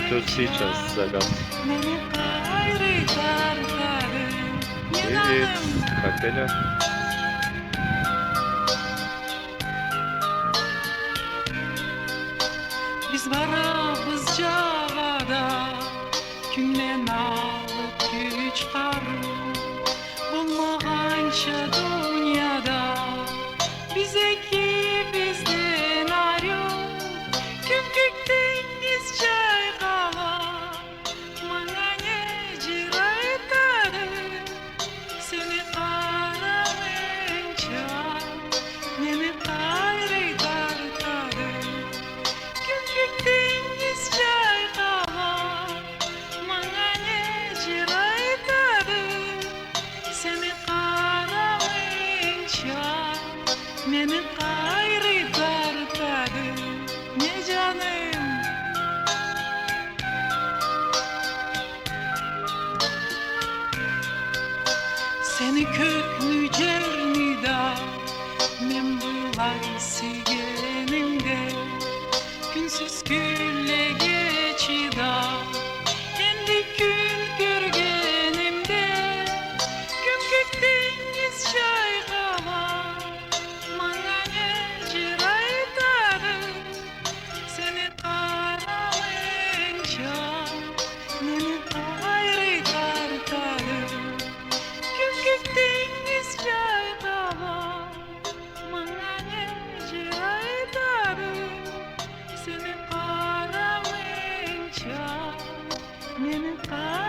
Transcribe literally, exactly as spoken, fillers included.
Сёз сейчас, Загат. Привет, как дела? Биз барабыз джагъада, кюнлени алып кюч-къарыу, болмагъанча дунияда биз экибизден ариу. Кюн кёк денгиз чайкъала, манга не джыр айтады? Сени къарамайынча, мени къайры тартады? Кюн кёк денгиз чайкъала, манга не джыр айтады? Сени къарамайынча, мени къайры тартады, не джаным? Сени, кёкню, джерни да мен былай сюйгенимде, кюнсюз кюнлеге чыдап, энди кюн кёргенимде, кюн кёк денгиз чайкъала, манга не джыр айтады? Сени къарамайынча, мени къайры тартады? Кюн кёк денгиз чайкъала, манга не джыр айтады? Сени къарамайынча, мени къайры